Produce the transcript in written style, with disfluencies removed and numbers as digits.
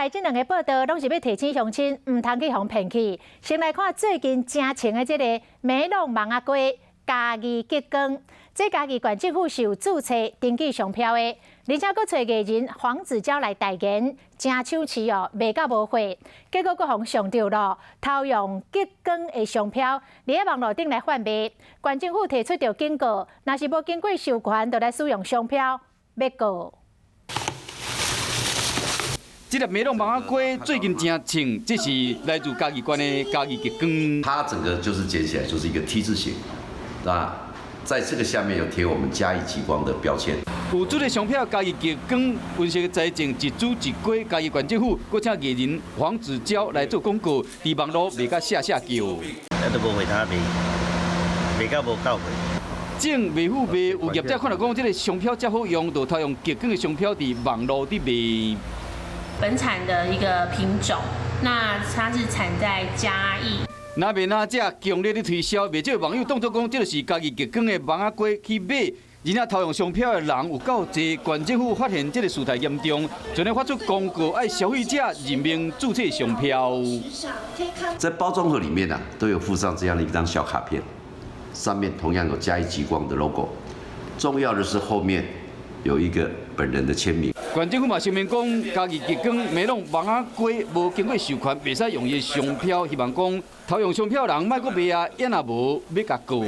來這兩个報道，攏是欲提醒鄉親，毋通去予騙去。先來看最近誠紅的這个梅陇網仔粿嘉義極光，這嘉義縣政府是有註冊登記商標的，而且閣揣藝人黃子佼來代言，誠搶市哦，賣甲無貨，結果閣予相著囉，偷用極光的商標，佇咧網路頂來販賣。縣政府提出著警告，若是無經過授權就來使用商標，欲告。這粒梅陇網仔粿最近誠紅，這是來自嘉義縣的嘉義極光。它整個就是剪起來就是一個 T 字形，那在這個下面有貼我們嘉義極光的標籤。有這个商標嘉義極光，溫室栽種一株一粿，嘉義縣政府閣請藝人黃子佼來做廣告，佇網路賣甲嚇嚇叫。啊，都無貨通賣，賣甲無夠貨。種袂赴賣，有業者看著講這个商標遮好用，就偷用極光的商標佇網路佇賣。本產的一個品種，那它是產在嘉義。若賣若食，強烈的推銷，袂少網友當作講，這就是嘉義極光的網仔粿去買，而且偷用商標的人有夠濟，縣政府發現這个事態嚴重，就咧發出公告，愛消費者認明註冊商標。在包裝盒裡面呢，都有附上這樣的一張小卡片，上面同樣有嘉義極光的 logo。重要的是後面有一個本人的簽名。縣政府嘛聲明講，嘉義極光梅陇網仔粿無經過授權，袂使用伊的商標，希望講偷用商標人莫閣賣啊，也若無欲共告。